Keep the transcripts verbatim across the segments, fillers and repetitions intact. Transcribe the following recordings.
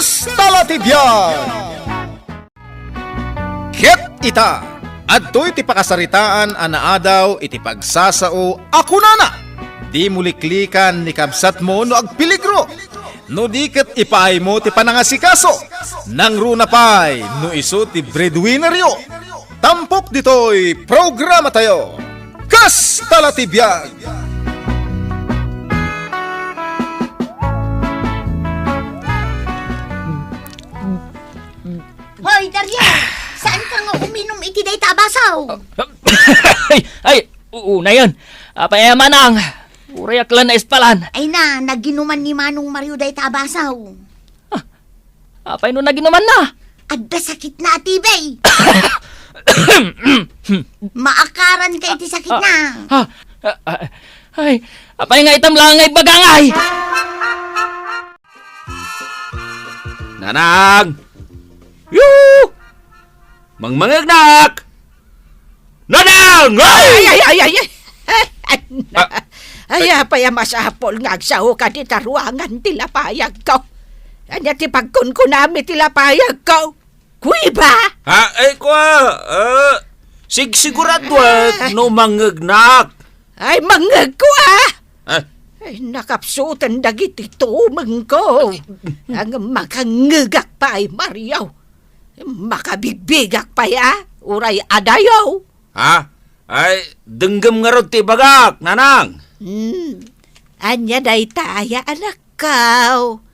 Kasta la ti biag! Ket ita, adtoy ti pakasaritaan a naadaw iti pagsasao a kunana, "Dimo liklikan ni kabsatmo no agpeligro, no di ket ipaaymo ti panangasikaso, nangruna pay no isu ti breadwinneryo." Tampok ditoy programatayo, Kasta la ti biag! Hoy, Dario! Saan ka nga uminom iti dayta a baso? Ay, ay, unayon. Apay a manang? Uray ak la naispalan. Ay na, naginuman ni Manong Mario dayta a baso. Ah, apay no naginuman na? Adda sakit na a T B. Maakaran ka iti sakit na. Ah, ah, ah, ay, apay nga itam lang nga ibaga ngay? Nanang! Yoo! Mangmangegnak! Nanang! Ay! Ay, ay, ay, ay, ay! Ah. Ay, apay a masapul nga agsaoka dita ruangan ti lapayagko? Ania ti pagkunkunam iti lapayagko? Kuiba? Ha? Ay, kua, ah, sigsiguraduak no mangngegnak. Ay, mangngegko, ah! Ah. Ay, nakapsuten dagiti tumengko. Ang makanngegak pay, Mario. Makabigbigak pay, ah, uray adayo. Ha? Ay, denggem ngarud ti ibagak, Nanang. Hmm. Ania dayta aya, anakko?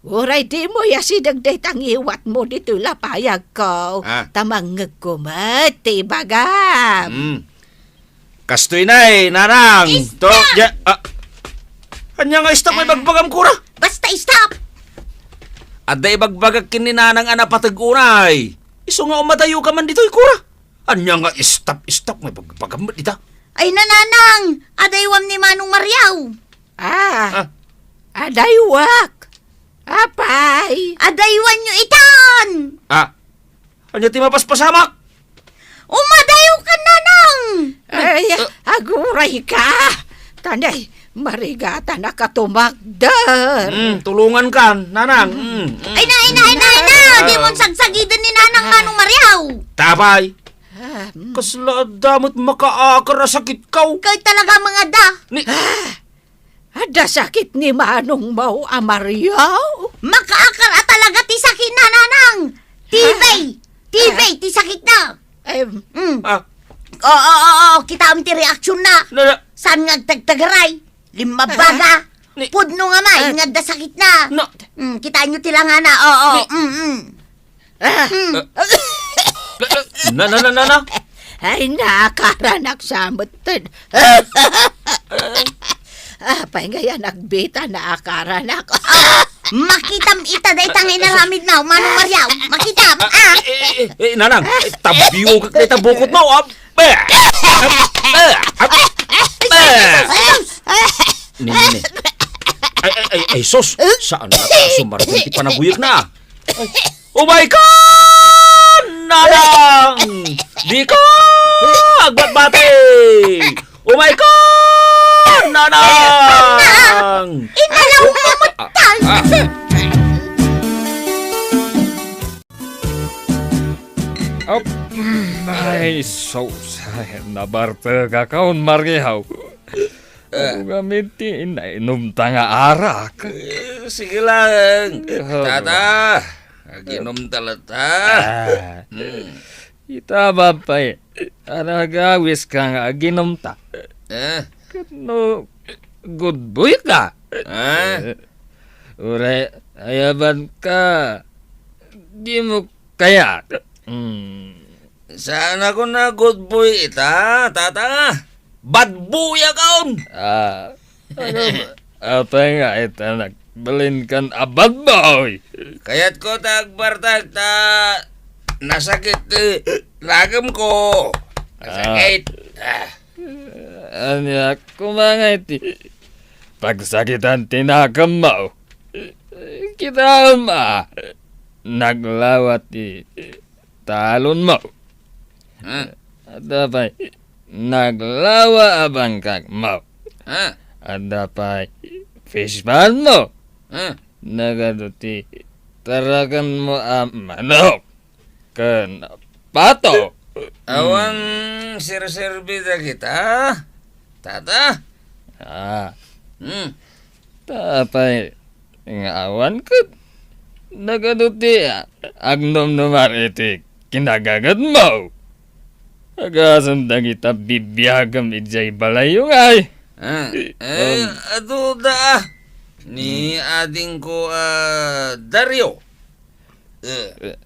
Uray dimo asideg dayta ngiwatmo ditoy lapayagko, ah, ta mangngegko met ti ibagam. Hmm. Kastoy nay, Nanang. Stop! To, ya, ah. Ania nga stop nga ibagbagam, kua? Basta stop! Adda ibagbagak ken ni Nanang a napateg unay. Isu nga umadayoka man ditoy, kua. Ania nga stop, stop nga ibagbagam met dita? Ay, Nanang, adaywam ni Manong Mario. Ah, ah, adaywak. Apay? Adaywanyo itan! Ah, ania ti mapaspasamak? Umadayo ka, Nanang! Ay, eh, aguray ka! Tanay, marigatan a katumagder. Mm, tulungan kan, Nanang. Mm, mm. Ay na, ay na, ay na, ay na! Ah. Di mo sagsagiden ni Nanang, ah, Manong Mariaw! Tapay! Ah, mm. Kasla adda met makaakar a sakit kaw. Kay talaga mga da. Ni- Ah! Adda sakit ni manongmo a Mario? Makaakar a talaga ti sakit na, Nanang! T B! Ah. T B ti sakit na! Em. Mm. Ah. Oo, oo, oo, kitaem ti reaksyon na. Na, na. Saan nga agtagtagaray? Limmabaga. Ah. Ni- Pudno nga may, ah, nga adda sakit na. No. Mm, kitaenyo ti langana. Oo, ni- mm, mm. Ah. Hmm. Na, na, na, na, na? Ay, naakaranak sa metten. Apay nga yan, nagbita, naakaranak. Ah, makitam ita dayta nga inaramid na, Manong Mariaw. Makitam, ah. Eh, eh, eh, eh, Nanang, eh, tabiwagak dayta bukod mo, ah. Ni, ni, ni. Ay, ay, ay, ay, sus. Saan na tayo sumargan ti panaguyag na? Ay, umay ka, Nanang! Di ka agbatbati! Umay ka, Nanang! Inalaw mo, ah, ah, ah. Ap-, ay, sus. Ay, nabartek akon, Mariaw. Ah. Adu ngamin ti inainomta nga arak. Eh, sige lang. Ah, tata, aginomta latta. Ah. Hmm. Ita, Bapay, aragawis ka nga aginomta. Eh? Ket no good boy ka. Ah? Eh, uray ayaban ka. Di mo kaya. Hmm. Saan ako na good boy ita, tata? Bad boy akon! Ah, ano ba? Apay nga ita nagbalin kan a bad boy? Kayat ko ta agbartak ta nasakit ti lagem ko. Nasakit. Ah. Ah. Ania, kumangay ti pagsakitan ti nakemmo. Kitaem a naglawa ti talonmo. Hmm. Adda pay naglawa a bangkakmo. Hmm. Adda pay fish pond mo. Hmm. Nagadu ti tarakenmo a manok ken pato. Awan serserbi dagita, tata? Ah. Hmm. Ta apay nga awan ket nagadu ti agnumnumar iti kinagagedmo? Agasem dagita bibiagem idiay balayyo ngay. Ah, eh, Um. Adu da, ah. Ni adingko, ah, Dario. Eh.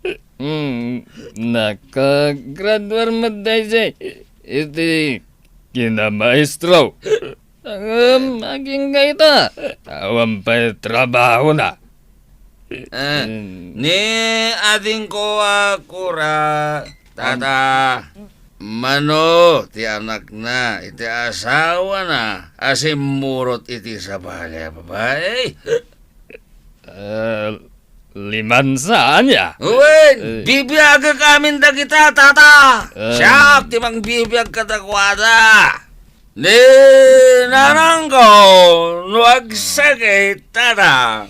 Mm, nakagraduar met daydiay iti kinamaestro. Ngem agingga ita, awan pay trabahona. Eh, Mm. Ni adingko a kura, tata, mano ti anakna iti asawana a simmurot iti sabali a babai? Eh, limansa, ania? Wen, Eh. bibiagek amin dagita, tata. Eh. Siak ti mangbibiag kadakuada. Ni nanangko, no agsakit, tata,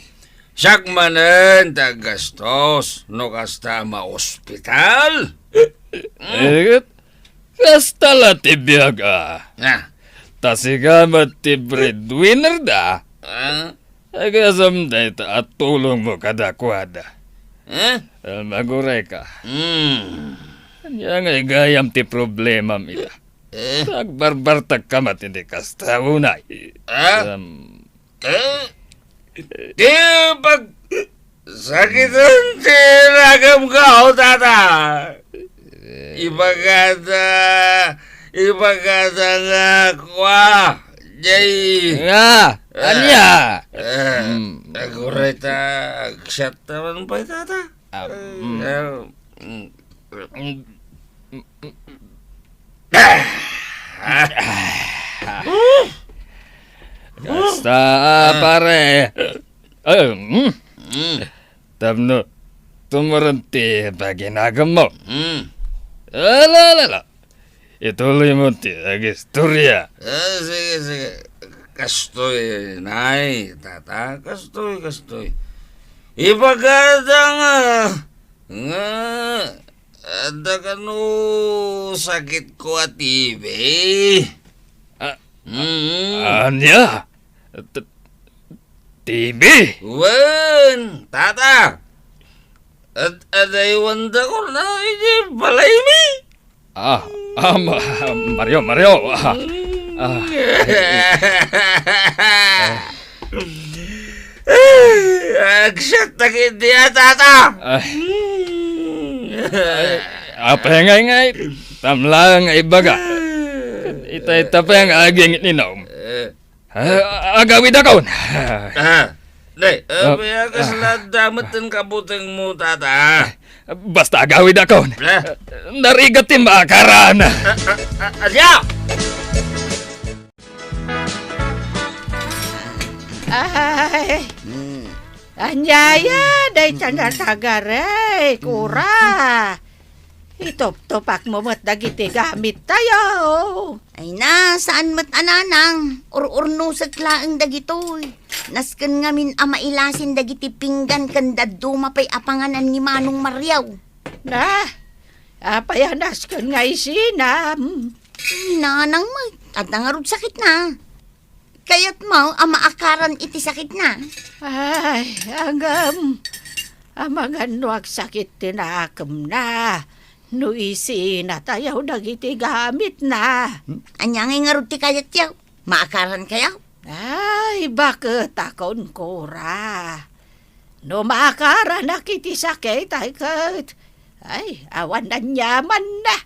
siak manen ti aggastos no kasta a maospital. Eh, kasta la ti biag, a. Ah. Ta sika met ti breadwinner da. Ah? Agasem dayta a tulongmo kadakuada. Eh? Em, agurayka. Hmm. Ania ngay gayam ti problemam ita? Eh? Agbarbartakka met iti kasta unay. Ah? Em, Eh? Ti pag-, sakiten ti ragamko, tata. Ibagada, ibagada nga kua, jay. Nga, Eh. ania? Eh, Hmm. Agurayta, agsiat taman pay, tata. Ah, mm. Eh, mm. Kasta, pare. Ay, mm. Mm. Tapno tumuron ti paginagammo. Mm. Ala, ala, ala. Ituloy mo ti agistorya. Ah, sige, sige. Kastoy, nay, tata. Kastoy, kastoy. Ibagada nga, nga, adda kano sakitko a T B. Ah, Mm. Ania? T-, T B? Wen, tata. Ad-, adaywan da ko na iti balaymi. Ah, ah, ma-, Mario, Mario. Ah, ah. Ay, agsiat ta ketdi a, tata. Ay. Ay, apay ngay ngay, tamlaeng nga ibaga. Ita, ita pay nga aging inom. Eh. Ah, agawidakon. Ah, nay, ah, Ah, apay a kasla ah. Damet ti kabutengmo, tata? Basta agawidakon. Ah. Narigat ti maakaran. Ah, ah, ah, ania? Ay. Hmm. Ania ya, dayta nga tagarey, kura. Ituptupakmo met dagiti gamittayo. Ay na, saan met a nanang, ur-urnosek laeng dagitoy. Nasken ngamin a mailasin dagiti pinggan ken dadduma pay a panganan ni Manong Mario. Na, apay a nasken nga isinam? Ni nanang met, adda ngarud sakitna. Kayatmo a maakaran iti sakitna? Ay, agam, amangan no agsakit ti nakemna. No isinatayo dagiti gamitna. Hmm? Ania ngay ngarud ti kayatyo? Maakarankayo? Ay, baket a kunkura. No maakaranak iti sakit, ay ket, ay, awan aniamanna.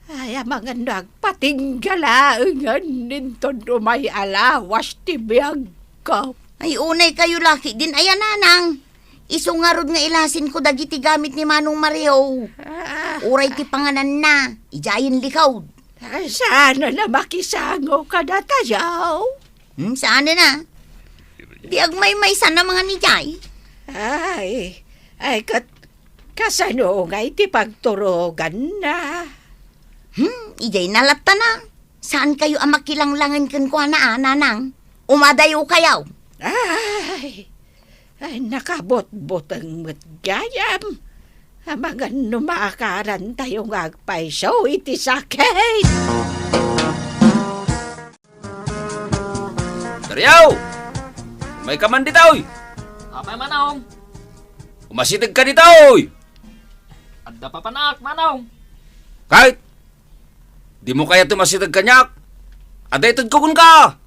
Ay, amangan no agpatingga laengen inton umay a lawas ti biagko. Ay, unay kayo laki din aya nanang. Isu ngarud nga ilasinko dagiti gamit ni Manong Mario. Ah. Uray ti pangananna, idiayen likod. Ay, saan a makisango kadatayo? Hmm, saan na? Di agmaymaysan a mangan idiay? Ay, ay, kat-, kasano ngay ti pagturoganna? Hmm, idiay na latta na. Saan kayo a makilanglangen kenkuana, a, nanang? Umadayo kayo. Ay, Ay, nakabutbuteng met gayam. Amangan no maakarantayo nga agpayso iti sakit. Dario! Umayka man ditoy! Apay, Manong? Umasiteg ka ditoy! Adda papanak, Manong. Kay, dimo kayat ti umasiteg kaniak? Adda itedko kenka!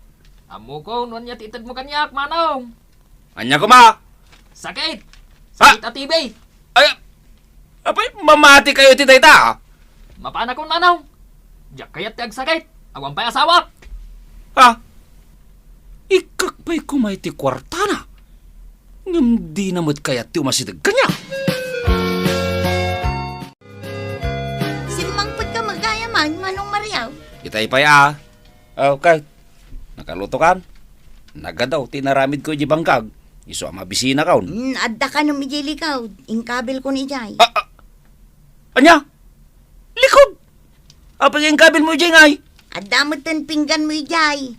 Ammokon no ania ti itedmo kaniak, Manong. Ania koma? Sakit! Ha? Sakit a T B! Ay, apay, mamatikayo iti dayta, a? Mapanakon, Manong. Diak kayat ti agsakit. Awan pay asawak. Ha? Ikkak pay koma iti kuartana. Ngem dina met kayat ti umasiteg kaniak. Simmangpetka met gayam, Manong Mario. Itay pay, a. Okay. Nakalutokan? Nagadaw ti inaramidko idiay bangkag. Isu a mabisinakon. Mm, adda kanom idiay likod. Inkabilkon idiay. A, a, ania? Likod? Apay nga inkabilmo idiay ngay? Adda metten pingganmo idiay.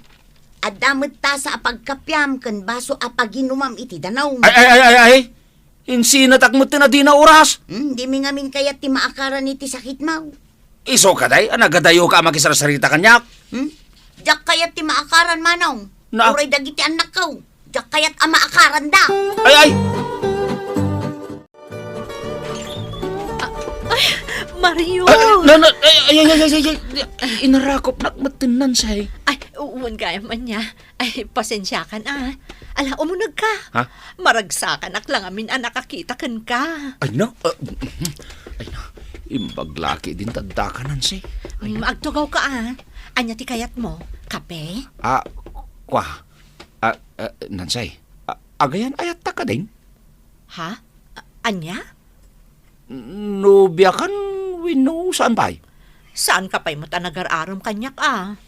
Adda met tasa a pagkapiam ken baso a paginumam iti danum. Ay, ay, ay, ay, ay! Insinatak metten a dina oras. Hmm, dimi ngamin kayat ti maakaran iti sakitmo. Isu kadi a nagadayoka a makisarsarita kaniak? Hmm? Diak kayat ti maakaran, Manong. Na? Uray dagiti annakko. Diak kayat a maakaranda. Ay, ay! Ay, Mario! Ay, na, na, ay, ay, ay, ay, ay, ay, inarakopnak metten, Nansay. Ay, wen gayam ania. Ay, pasensiakan, a. Ala, umunegka. Ha? Maragsakanak la ngamin a nakakita kenka. Ay, na, ah, ay, na, imbag la ketdin ti addaka, Nansay. Ay, Mm, na. Agtugawka, a. Ania ti kayatmo? Kape? Ah, kua. Ah, ah, Nansay. Ah, agayan ayatta kadin? Ha? A-, ania? Nobiakan wenno saan pay? Saanka pay met a nagar-arem kaniak, a?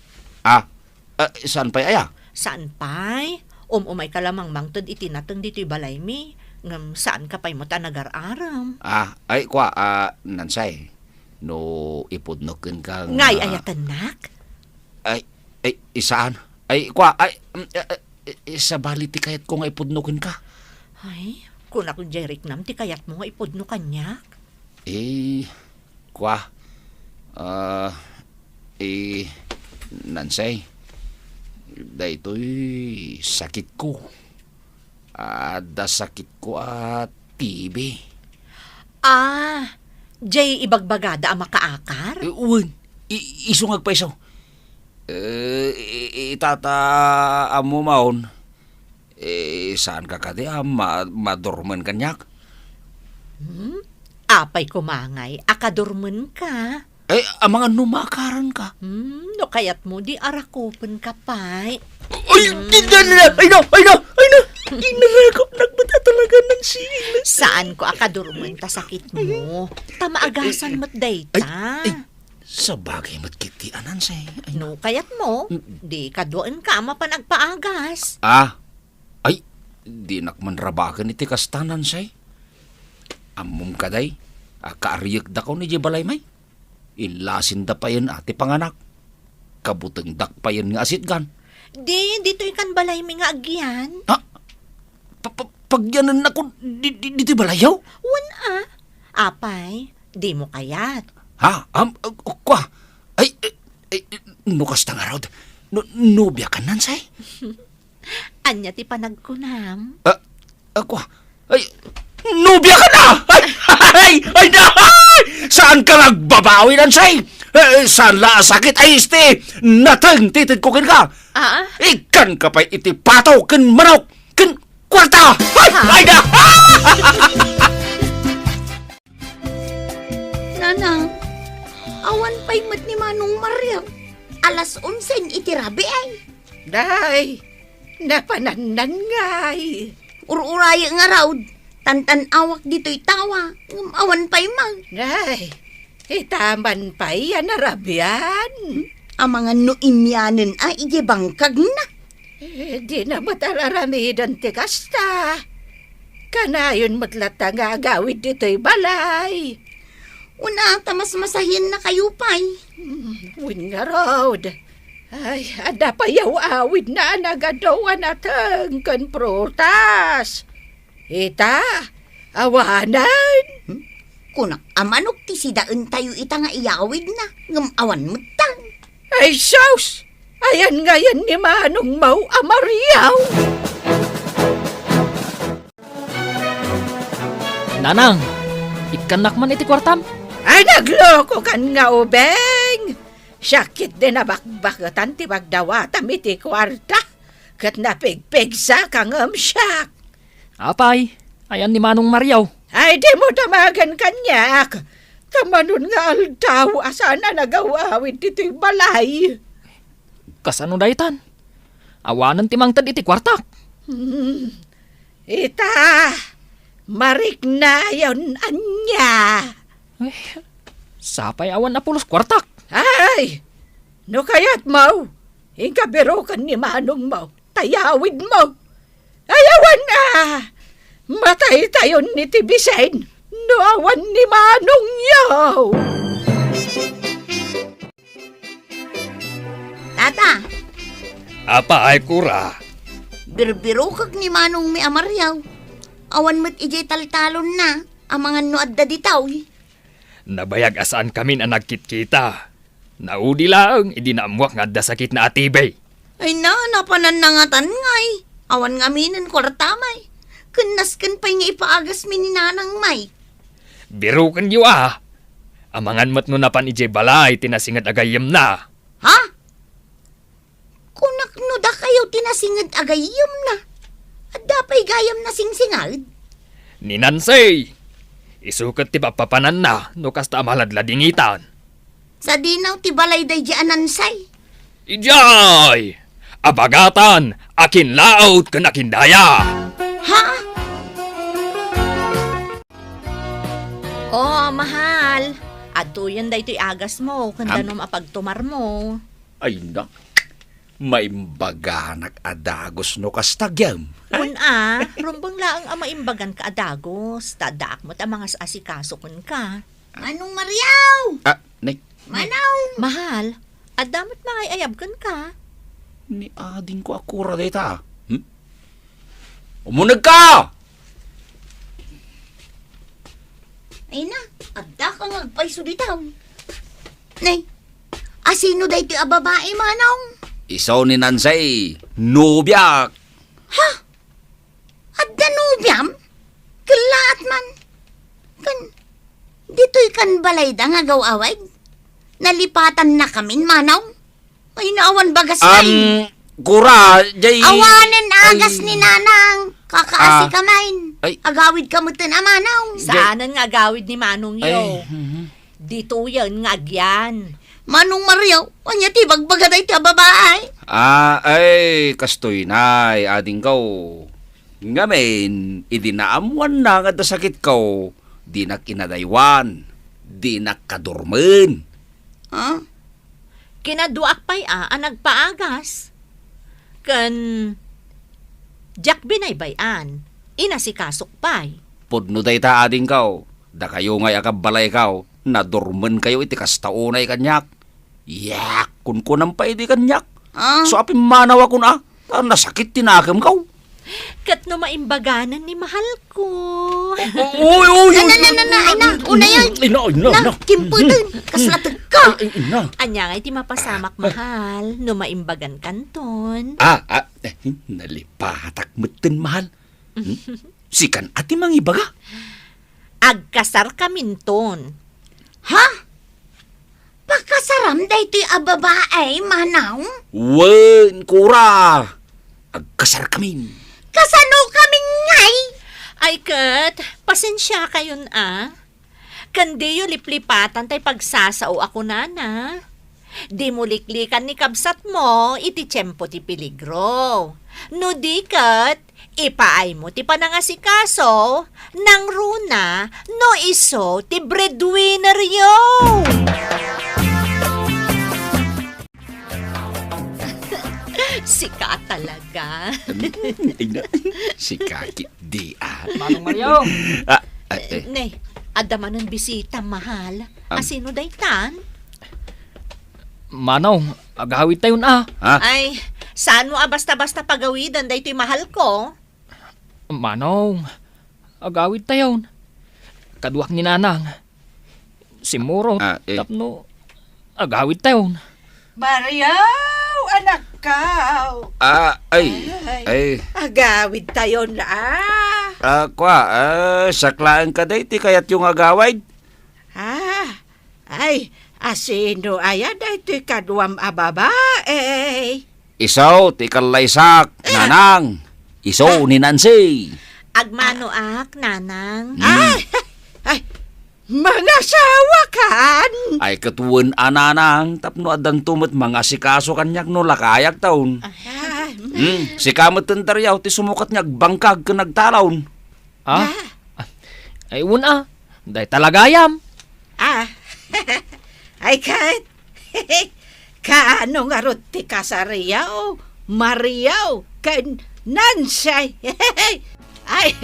Ah, ah, saan pay aya? Saan pay? Um-umayka la mangmangted iti nateng ditoy balaymi, ngem saanka pay met a nagar-arem. Ah, ay, kua, ah, Nansay, no ipudno kenka nga Ngay ayatennak? Ay, ay, saan? Ay, kua, ay, mm, eh, eh, eh, sabali ti kayatko nga ipudno kenka. Ay, kunak diay riknam ti kayatmo nga ipudno kaniak? Eh, kua, ah, eh, Nansay, daytoy sakitko. Adda sakitko a T B. Ah, diay ibagbagada a makaakar? Eh, wen, i-, isu nga agpayso. Eh, i-, i-, itata ammo maon, eh, saanka kadi a ma-, madurmen kaniak? Hmm? Apay koma ngay a kadurmenka? Eh, amangan no maakaranka. Hmm, no kayatmo, di arakupenka pay. Ay, Hmm. Di na, ay na, ay na, ay na! Inarakopnak met a talaga, Nansay. Saanko a kadurmen ta sakitmo. Ta maagasan met dayta. Ay, ay, sabagay met ketdi, Nansay. Ay, no kayatmo, Mm. di kaduaenka a mapan agpaagas. Ah, ay, dinak man rabaken iti kasta, Nansay. Ammom kadi a kaariekdakon idiay balaymi? Illasinda payen a ti panganak. Kabutengdak payen nga asitgan. Di, ditoy kan balaymi nga agyan. Ha? Pa-, pa-, pagyanennakon di, di, ditoy balayyo? Wen a. Apay, dimo kayat? Ha? Am, uh, kua? Ay, ay, ay, no kasta ngarud, no, nobiakan, Nansay? Ania ti panagkunam? Ah, ah, kua? Ay, nobiakan a! Ay, ay, ay, na! Saanka nga agbabawi, Nansay? Eh, saan la a sakit? Ay, isti, nateng ti itedko kenka. Ah? Ikkanka pay iti pato ken manok ken kuarta! Ay, Ha? ay, na! Nanang, awan pay met ni Manong Mario. Alas onse iti rabii. Day, napanannan ngay. Ur-uraye ngarud, tantan-awak ditoy tawa, ngem awan pay man. Day, ita man pay a narabian. Amangan no immianen a idiay bangkagna. Eh, dina met ar-aramiden ti kasta. Kanayon met latta nga agawid ditoy balay. Una, ta masmasahiennakayo pay. Hmm, wen ngarud. Ay, adda pay aw-awidna a nagadu a nateng ken prutas. Ita, awanen. Hmm? Kunak a manok ti sidaentayo ita nga iyawidna, ngem awan metten. Ay sus! Ayan ngayen ni manongmo a Maria. Nanang, ikkannak man iti kuartam? Ay, naglokokan nga ubing! Siak ketdi nabakbaketan ti pagdawatam iti kuarta, ket napigpigsa ka ngem siak. Apay, ayan ni Manong Mario? Ay, dimo damagen kaniak. Ta manon nga aldaw a saan a nagaw-awid ditoy balay. Kasano daytan? Awanen ti mangted iti kuartak. Hmm. Ita, mariknayon ania? Eh, sapay awan a pulos kuartak. Ay, no kayatmo, inka biroken ni manongmo, ta iyawidmo. Ay, awan a! Mataytayon ni ti bisin no awan ni manongyo! Tata! Apay, Kura? Birbirokek ni manongmi a Mario. Awan met idiay taltalonna, amangan no adda ditoy. Nabayag a saankamin a nagkitkita. Naudi laeng idi naammoak nga adda sakitna a T B. Ay na, napananna ngatan ngay. Awan ngaminen kuarta may. Ken nasken pay nga ipaagasmi ni nanang may. Birokenyo a. Amangan met no napan idiay balay ti nasinged a gayyemna. Ha? Kunak no dakayo ti nasinged a gayyemna. Adda pay gayyemna singsinged? Ni Nancy! Isu ket ti pappapananna no kasta a maladladingitan. Sadino ti balay daydi a Nancy? Idiay! Abagatan, akinlaot ken akindaya! Ha? Oh, mahal. Adtoyen daytoy agasmo, ken Am- danum a pagtumarmo. Ay, nak. Maimbaganak a dagus no kasta, Gem. Wen a, rumbeng laeng a maimbaganka a dagus, ta addaak met a mangas-asikaso kenka. Manong Mariaw! Ah, nay. Manong! Mahal, adda met mangay-ayab kenka. Ni adingko a Kura dayta. Hmm? Umunegka! Ay na, adda ka nga agpayso dita. Nay, asino daytoy a babae, manong? Isu ni Nancy, nobiak. Ha? Adda nobiam? Kellaat man. Ken, ditoy kan balayda nga agaw-awid? Nalipatannakamin, manong? Ay, naawan bagas, ay. Am, Kura, jay. Awanen agas ni Nanang. Kakaasi ka man. Ay. Agawid ka metten a manong. Saanen nga agawid ni manongyo. Ay, mhm. Ditoyen nga agyan. Manong Mario, ania ti bagbaga dayta a babae? Ah, ay, kastoy nay, adingko. Ngamin, idi naammoanna nga adda sakitko, dinak inadaywan, dinak kadurmen. Ha? Kinaduaak pay a, a nagpaagas. Ken diak binaybay-an, inasikasok pay. Pudno dayta, adingko. Dakayo ngay a kabbalayko, nadurmenkayo iti kasta unay kaniak. Yak, kunkunam pay idi kaniak. Ah? So, a pimmanawakon a, ta nasakit ti nakemko. Ket no maimbaganen ni mahalko. O-, oy, oy, oy, Na, na, na, na, na, ay, na, oy, unay, ay. Ay, na, ay, na, Na, na. Kimputen, kasla tegka. Ay, ay, na. Ania ngay ti mapasamak, mahal, no maimbagankanton? Ah, ah, eh, nalipatak metten, mahal. Hmm? Sikan a ti mangibaga? Agkasarkaminton. Ha? Pakasaram daytoy a babae, manong? Wen, Kura. Agkasarkamin. Kasano kamin ngay? Ay ket, pasensiakayon a. Ken diyo liplipatan tay pagsasao a kunana. Dimo liklikan ni kabsatmo iti tiempo ti peligro. No di ket, ipaaymo ti panangasikaso, nangruna no isu ti breadwinneryo. Sika talaga. Ay, na, sika ketdi, ah. Manong Mario. Ah, ah, eh. Nay, adda manen bisita, mahal. Am. Asino daytan? Manong, agawidtayon a. Ha? Ay, saan mo a basta-basta pagawiden daytoy mahalko? Manong, Agawidtayon. Kaduak ni Nanang. Simmurot. Ah, eh. Tapno agawidtayon. Mario, anakko. Ah, ay, Ay, ay. Agawidtayon, ah. Ah, kwa, ah, siak laeng kadi ti kayatyo nga agawid? Ah, ay, asino aya daytoy kaduam a babae? Isu ti kallaysak, Ah. Nanang. Isu Ah. ni Nancy. Agmanoak, Nanang. Hmm. Ay, ay, mangasawakan? Ay, ket wen a, Nanang, tapno addanto met mangasikaso kaniak no lakayakton. Ay, Hmm, sika met ten Dario ti sumukat nga agbangkag ken agtalon. Ah? Ah. Ay, wen a. Dayta la gayam. Ah. Ay, ket. Kaano ngarud ti kasariyo, Mario, ken Nancy? Ay,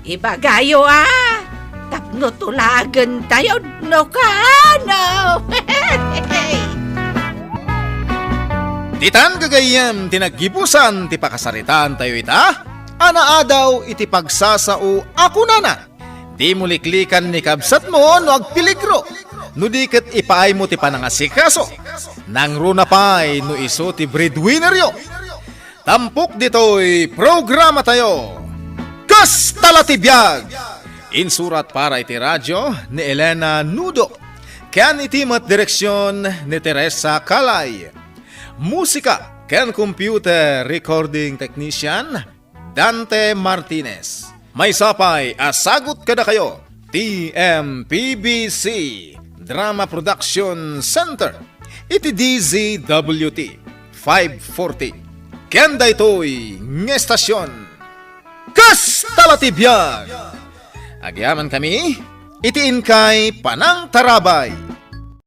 ibagayo, ah. Tapno tulagentayon no kaano. Ditan gagayyem ti naggibusan ti pakasaritaantayo ita, a naadaw iti pagsasao a kunana, dimo liklikan ni kabsatmo no agpeligro, no di ket ipaaymo ti panangasikaso. Nangruna pay no isu ti breadwinneryo. Tampok ditoy programatayo. Kasta la ti biag! Insurat para iti radio ni Elena Nudo, ken iti met direksion ni Teresa Calay. Musika ken computer recording technician, Dante Martinez. Maysa pay a sagut kadakayo, T M P B C Drama Production Center, iti D Z W T five forty. Ken daytoy nga estasion, Kasta la ti biag! Agyamankami iti inkay panangtarabay.